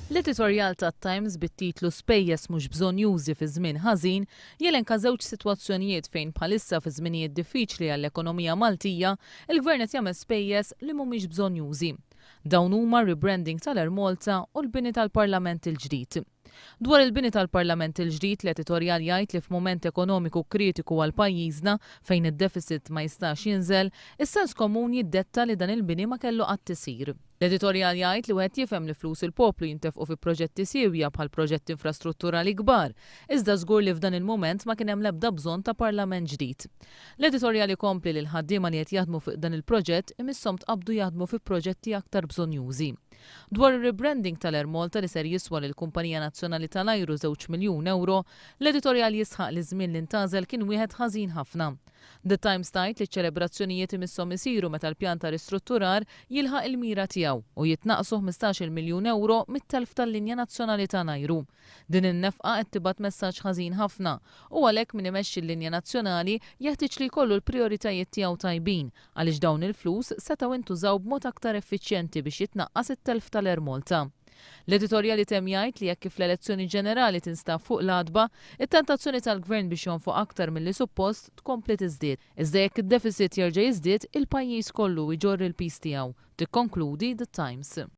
L-editorjal tat-Times bit-titlu Spejjeż mhux bżonnjużi fi żmien ħażin jelenka żewġ sitwazzjonijiet fejn bħalissa fi żminijiet diffiċli għall-ekonomija Maltija, il-Gvern qed jagħmel spejjeż li mhumiex bżonnjużi. Dawn huma r-rebranding tal-Air Malta u l-bini tal-Parlament il-ġdid. Dwar il-bini tal-Parlament il-ġdid, l-editorjal jgħid li f'mument ekonomiku kritiku għal pajjiżna, fejn id-deficit ma jistax jinżel, is-sens komun jiddetta li dan il-bini ma kellu qatt isir. L-editorjal jgħid li wieħed jifhem li flus il-poplu jintefqu fi proġetti siewja bħal proġetti infrastrutturali kbar, iżda żgur li f'dan il-mument ma kien hemm l-ebda bżonn ta' Parlament ġdid. L-editorjal ikompli li l-ħaddiema li qed jaħdmu fuq dan il-proġett imisshom tqabbdu jaħdmu fi proġetti aktar bżonnjużi. Dwar ir-rebranding tal-Air Malta li ser jiswa lill-kumpanija nazzjonali tal-ajru żewġ miljun ewro, l-editorjal jisħaq li ż-żmien li ntgħażel kien wieħed ħażin ħafna. The Times tgħid li ċ-ċelebrazzjonijiet imisshom isiru meta l-pjan ta' ristrutturar jilħaq il-mira tiegħu u jitnaqqsu ħmistax-il miljun ewro mit-telf tal-linja nazzjonali tal-ajru. Din in-nefqa qed tibgħat messaġġ ħażin ħafna u għalhekk min imexxi l-linja nazzjonali jeħtieġ li jkollu l-prijoritajiet tiegħu tajbin għaliex dawn il-flus setgħu intużaw b'mod aktar effiċjenti biex jitnaqqas it-telf tal-Air Malta. L-editorjal itemm jgħid li hekk kif l-elezzjoni ġenerali tinstab fuq l-għatba, it-tentazzjoni tal-Gvern biex jonfoq aktar milli suppost tkompli tiżdied. Iżda jekk id-deficit jerġa' jiżdied, il-pajjiż kollu jġorr il-piż tiegħu, tikkonkludi The Times.